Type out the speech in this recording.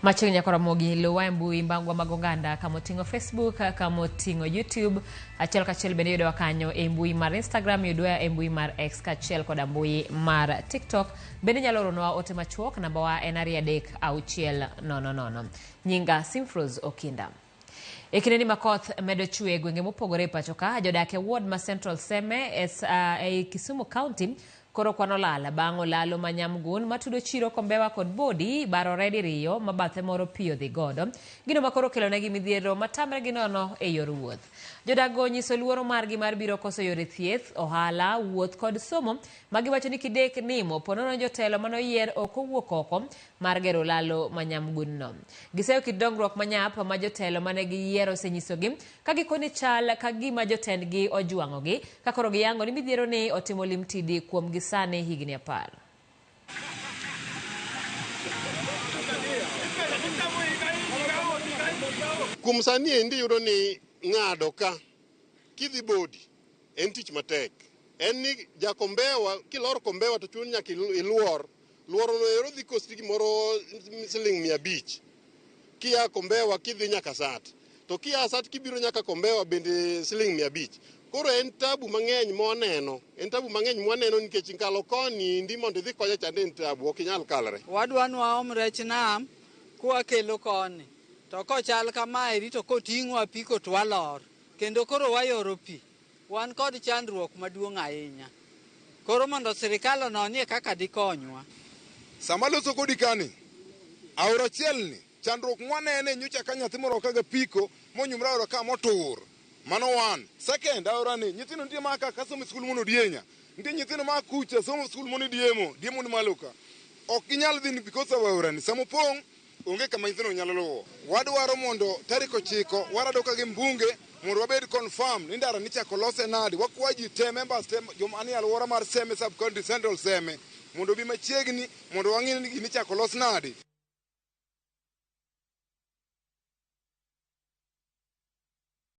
Machiegni nyaka Ramogi, luwa e mbui mbangwa mag oganda kama oting'o Facebook, kama oting'o YouTube, achiel kachiel bende yudowa kanyo e mbui mar Instagram, yudwa e mbui mar X kaachiel koda mbui mar TikTok. Bende inyalo oronwa ote machuok, namba wa en 23600. Nyinga Simfrose Okinda. E kindeni ma koth medo chwe e gwenge mopogore e pacho ka, jodak e ward ma Central Seme ei Kisumu County koro kwan olal bang' olalo ma Nyamgun matudo chiro Kombewa kod Bodi barore diriyo ma bathe moro pi odhi godo. Gino ma koro kelonegi midhiero matamre gi nono e yor wuoth. Jodak go onyiso luoro margi mar biro koso yore thieth, ohala, wuoth kod somo ma giwacho ni kidek nimo ponono jotelo manoyier ok owuok oko mar gero olalo ma Nyamgun no. Giseyo kit dongruok manyap ma jotelo mane giyiero osenyisogi ka gikoni chal ka gima jotendgi ojwang'ogi ka koro giyango ni midhiero ni otimo limtidi kuom gi sani higni 10. Kuom sani endi iyudo ni ng'ado ka kidhi Bodi en tich matek. En ni jakombewa kilor Kombewa to chuni nyaka iluor. Luoro no ero dhi kosti gimoro siling 500. Kia Kombewa kidhi nyaka Sat. To kia Sat kibiro nyaka Kombewa bende siling 500. Koro en tabu mang'eny mwaneno. En tabu mang'eny mwaneno nikech kalo koni ndi mondo idhi kocha chande en tabu, ok inyal kalre. Wadwa ni waom rech nam kwakelo koni. To kochal kamaeri to koting'o apiko to walor. Kendo koro wayoro pi. Wan kod chandruok maduong' ahinya. Koro mondo sirikal ononie kaka dikonywa. Sama loso kodi kani, aora achiel ni, chandruok mwanene nyocha ka nyathi moro ka gapiko monyumre aora ka motur. Mano one. Second, aora ni, nyithindo nitie ma ka somo e skul mono Dienya. Nitie nyithindo ma kucha somo e skul mono Diemo, Diemo ni malo ka. Ok ginyal dhi because of aora ni. Sama opong', onge kama nyithindo nyalo luwo. Wadwaro mondo tarik 9 warado ka gi mbunge mondo wabed confirm ni ndara nichako lose nade. Wakwa ji te, members te, joma nie alwora mar Seme sub county, Central Seme, mondo obi machiegni mondo wang'i ni gini ichako los nade.